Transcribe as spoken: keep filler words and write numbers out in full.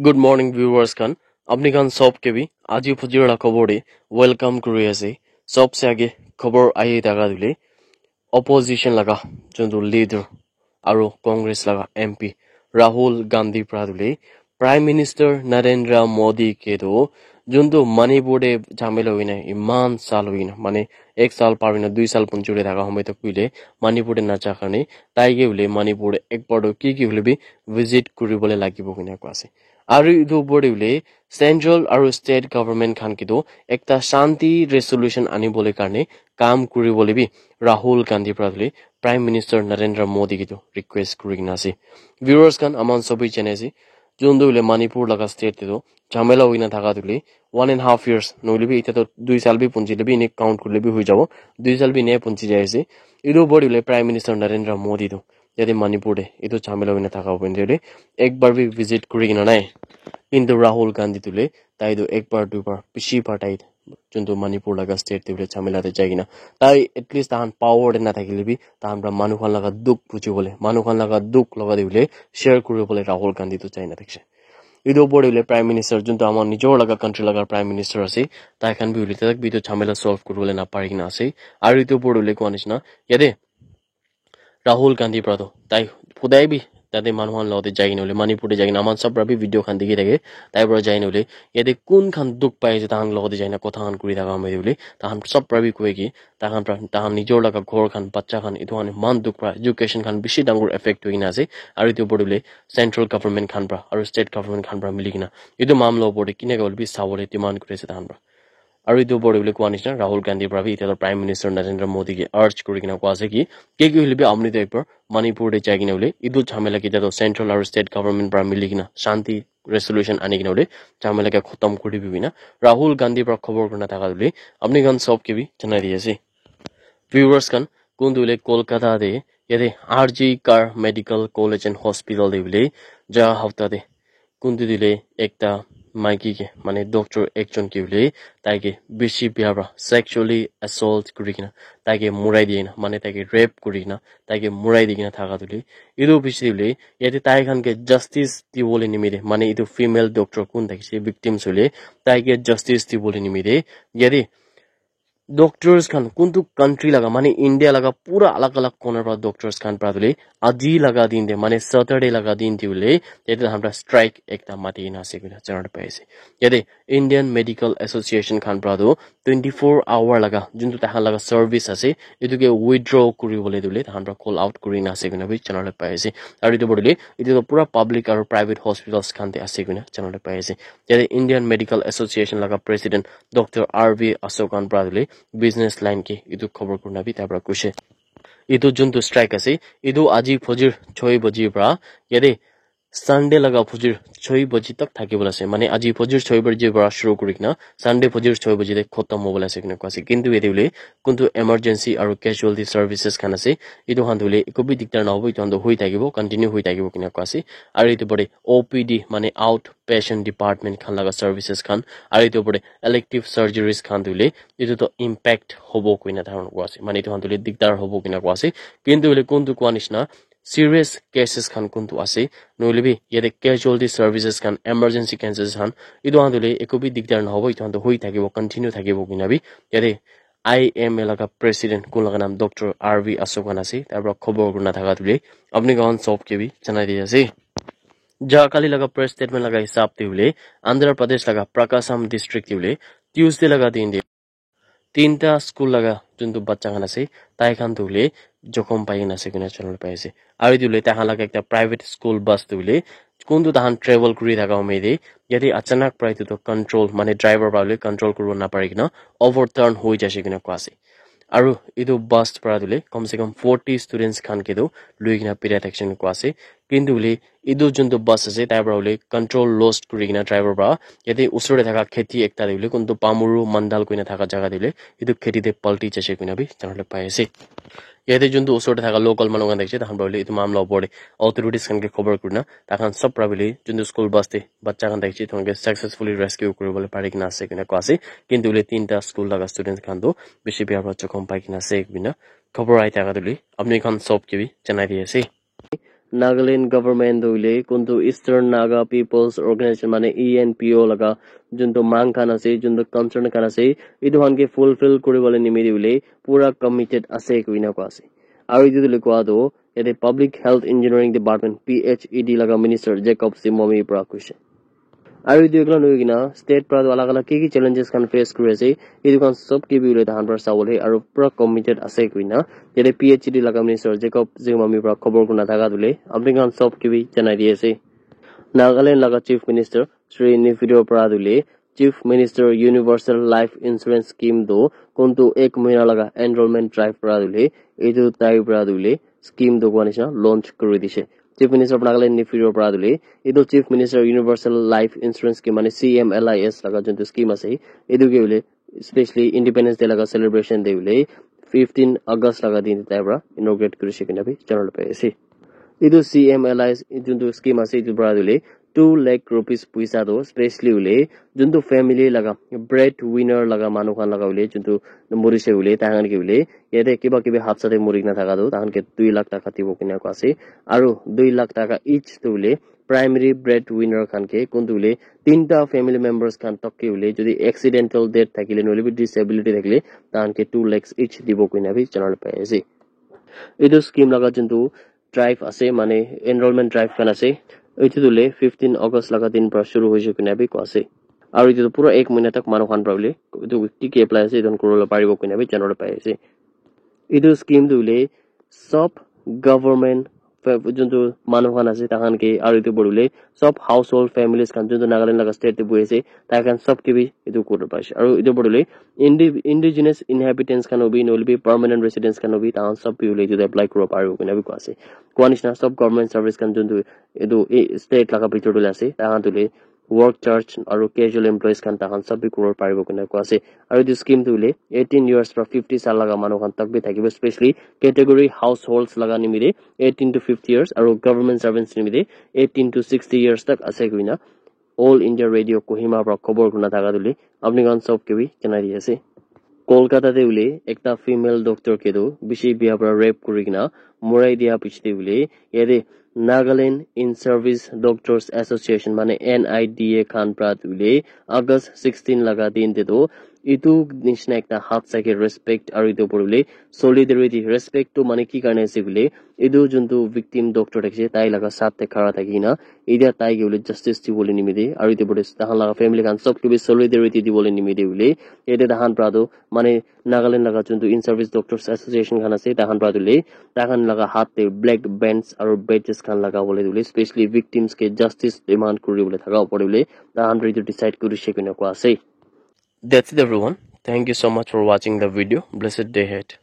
Good morning, viewers khan. Apni khan sob ke bi aji phujir la khobor de welcome kuri ase. Sob se age khobor ahi thaka dile, opposition laga juntu leader aru Congress laga M P Rahul Gandhi pra dile Prime Minister Narendra Modi ke tu juntu Manipur de jhamela hoina iman sal hoina, mane ek sal par hoina dui sal punjure thaka homoy tak hoile Manipur de nacha karne tai ke hoile Manipur de ek bar to ki ki hoile bi visit kuribole lagibo koina koa ase. Aru etu opor te hoile central aru state government khan ke tu ekta shanti resolution anibole karne kam kuribole bi Rahul Gandhi pra hoile Prime Minister Narendra Modi ke tu request kuri kena ase. Viewers khan, aman sobi jane ase, juntu hoile Manipur laga state te tu jhamela hoina thaka tu hoile one and half years, nohoile bi itya to dui sal bi punji le bi ene count kurile bi hoi jabo, dui sal bi ene punji jai ase. Etu opor te hoile Prime Minister Narendra Modi tu yate Manipur te etu jhamela hoina thaka hobo koile ek bar bi visit kuri kena nai. Kintu Rahul Gandhi tu le tai tu ek bar dui bar bishi bar tai juntu Manipur laga state te hoile jhamela te jai kena tai at least tahan power te na thakile bi tahan pra manu khan laga dukh buji bole, manu khan laga dukh laga te hoile share kuri bole Rahul Gandhi tu jai na thakise. Etu opor te hoile Prime Minister juntu ama nijor laga country laga Prime Minister ase, tai khan bi hoile tai bi etu jhamela solve kuri bole na pari kena ase. Aru etu opor te hoile koa nishina yate Rahul Gandhi pra tu tai khudai bi tate manu khan logote jai kena hoile Manipur te jai kena aman sab pra bi video khan dikhi thake, tai pra jai kena hoile yate kun khan dukh pai ase tahan logote jai kena kotha khan kuri thaka hoile tahan sab pra bi koi ki tahan pra tahan nijor laga ghor khan, bacha khan, etu khan eman dukh pra education khan bishi dangor effect hoi kena ase. Aru etu opor te hoile central government khan pra aru state government khan pra mili kena etu mamla opor te kineka hoile bi sabole demand kuri ase tahan pra. Aru etu opor te hoile koa nishina Rahul Gandhi pra bi etia toh Prime Minister Narendra Modi ke urge kuri kena koa ase ki ke ke hoile bi apni toh ekbar Manipur te jai kena hoile etu jhamela ke etia toh central aru state government pra mili kena shanti resolution ani kena hoile jhamela ke khotom kuri dibi kena Rahul Gandhi pra khobor kurina thaka hoile apni khan sob ke bi janai di ase. Viewers khan, kuntu hoile Kolkata te yate R G Kar Medical College and Hospital te hoile ja hapta te kuntu tu hoile ekta maiki ke mane doctor ekjon ke hoile tai ke bishi bia pra sexually assault kuri kena tai ke murai di kena mane tai ke rape kuri kena tai ke murai di kena thaka tu hoile etu bishi hoile yate tai khan ke justice dibole nimite mane etu female doctor kun thakise victims hoile tai ke justice dibole nimite yate doctors khan kuntu country laga mane India laga pura alag alag corner pra doctors khan pra tu hoile aji laga din te mane Saturday laga din te hoile yate tahan pra strike ekta mati kena ase koina janai pai ase. Yate Indian Medical Association khan pra tu twenty four hour laga juntu tahan laga service ase etu ke withdraw kuri bole tu hoile tahan pra call out kuri kena ase koina bi janai pai ase. Aru etu opor te hoile etu toh pura public aru private hospitals khan te ase koina janai pai ase. Yate Indian Medical Association laga president Doctor R V Ashok khan pra tu hoile business line ke etu khobor kurina bi tai pra koise. Etu juntu strike ase, etu aji phojir choi baji pra yate Sunday laga phojir choi baji tak thaki bola ase. Mane aji phojir choi baji pra shuru kuri kena Sunday phojir choi baji te khotom hobola ase kena koa ase. Kintu yate hoile kuntu emergency aru casualty services khan ase, etu khan tu hoile eku bi diktar nahobo, etu khan tu hoi thakibo, continue hoi thakibo kena koa ase. Aru etu pore O P D mane out patient department khan laga services khan aru etu opor te elective surgeries khan tu hoile etu toh impact hobo koina tai khan koa ase, mane etu khan tu hoile diktar hobo koina koa ase. Kintu hoile kuntu koa nishina serious cases khan kuntu ase nohoile bi yate casualty services khan, emergency cases khan, etu khan tu hoile eku bi diktar nahobo, etu khan tu hoi thakibo, continue thakibo koina bi yate I M A laga president kun laga naam Doctor R V Ashok khan ase, tai pra khobor kurina thaka tu hoile apni khan sob ke bi janai di ase. Ja kali laga press statement laga hisab te hoile Andhra Pradesh laga Prakasam district te hoile Tuesday laga din te tinta school laga juntu bacha khan ase tai khan tu hoile jokhom pai kena ase koina janai pai ase. Aru etu hoile tai khan laga ekta private school bus tu hoile kuntu tai khan travel kuri thaka home te yate achanak pra etu toh control mane driver pra hoile control kuribo napari kena overturn hoi jaise koina koa ase. Aru etu bus pra tu hoile kom se kom forty students khan ke tu lui kena birai thakishe koina koa ase. Kintu hoile etu juntu bus ase tai pra hoile control lost kuri kena driver pra yate usor te thaka kheti ekta te hoile kuntu Pamuru Mandal koina thaka jaga te hoile etu kheti te palti jaise koina bi janai pai ase. Yate juntu usor te thaka local manu khan thakishe tai khan pra hoile etu mamla opor te authorities khan ke khobor kurina tai khan sob pra hoile juntu school bus te bacha khan thakishe tai khan ke successfully rescue kuribole pari kena ase koina koa ase. Kintu hoile tinta school laga students khan tu bishi bia pra jokhom pai kena ase koina khobor ahi thaka tu hoile apni khan sob ke bi janai di ase. Nagaland government tu hoile kuntu Eastern Naga People's Organization mane E N P O laga juntu mang khan ase, juntu concern khan ase, etu khan ke fulfill kuri bole nimite hoile pura committed ase koina koa ase. Aru etu tu likwa tu yate Public Health Engineering Department P H E D laga Minister Jacob Zhimomi para koise. Aru etu ekla nohoi kena state para tu alag alag ki ki challenges khan face kuri ase, etu khan sob ke bi hoile tahan para sabole aru pura committed ase koina yate P H E D laga Minister Jacob Zhimomi para khobor kurna thaka tu hoile apni khan sob ke bi janai di ase. Nagaland laga Chief Minister Shri Neiphiu Rio para tu hoile Chief Minister Universal Life Insurance Scheme tu kuntu ek mahina laga enrollment drive para tu hoile etu tai para tu hoile scheme tu koa nishina launch kuri dishe. Chief Minister of Nagaland Neiphiu Rio para tu hoile etu Chief Minister Universal Life Insurance Scheme mane C M L I S laga juntu scheme ase, etu ke hoile specially Independence Day laga celebration te hoile fifteen August laga din te tai para inaugurate kurishe koina bi janabole pai ase. Etu C M L I S juntu scheme ase etu para tu hoile two lakh rupees puisa tu specially hoile juntu family laga bread winner laga manu khan laga hoile juntu murise hoile tai khan ke hoile yate kiba kibi hapsa te muri kena thaka tu tai khan ke dui lakh taka dibo koina koa ase. Aru dui lakh taka each tu hoile primary bread winner khan ke kuntu hoile tinta family members khan tak ke hoile jodi accidental death thakile nohole bi disability thakile tai khan ke two lakhs each dibo koina bi janabole pai ase. Etu scheme laga juntu drive ase mane enrollment drive khan ase, etu tu hoile fifteen August laga din para shuru hoise koina bi koa ase. Aru etu tu pura ek mahina tak manu khan para hoile etu ki ki apply ase etu khan kuribole paribo koina bi janabole pai ase. Etu scheme tu hoile sob government fa- juntu manu khan ase tai khan ke aru etu pura hoile sob household families khan juntu Nagaland laga state te bohi ase tai khan sob ke bi etu kuribole pai ase. Aru etu pura hoile indi- indigenous inhabitants khan hobi nohole bi permanent residents khan hobi tai khan sob bi hoile etu te apply kuribo paribo koina bi koa ase. Koa nishina sob government service khan juntu etu e- state laga bitor te ase tai khan tu hoile work charge aru casual employees khan tai khan sob bi kuribo paribo koina koa ase. Aru etu scheme tu hoile eighteen years para fifty saal laga manu khan tak bi thakibo, specially category households laga nimite eighteen to fifty years aru government servants nimite eighteen to sixty years tak ase koina All India Radio Kohima para khobor kurna thaka tu hoile apni khan sob ke bi janai di ase. Kolkata te hoile ekta female doctor ke tu bishi bia para rape kuri kena morai dia piche te hoile yate Nagaland In Service Doctors Association mane N I D A khan para tu hoile August sixteen laga din te tu etu nishina ekta hadsa ke respect aru etu pura hoile solidarity, respect tu mane ki karne ase koile etu juntu victim doctor thakise tai laga saath te khara thaki kena etia tai ke hoile justice dibole nimite aru etu pura tai khan laga family khan sob ke bi solidarity dibole nimite hoile yate tai khan para tu mane Nagaland laga juntu In Service Doctors Association khan ase tai khan para tu hoile tai khan laga hath te black bands aru badges khan laga bole tu hoile specially victims ke justice demand kuri bole thaka upor te hoile tai khan para etu decide kurishe koina koa ase. That's it, everyone. Thank you so much for watching the video. Blessed day ahead.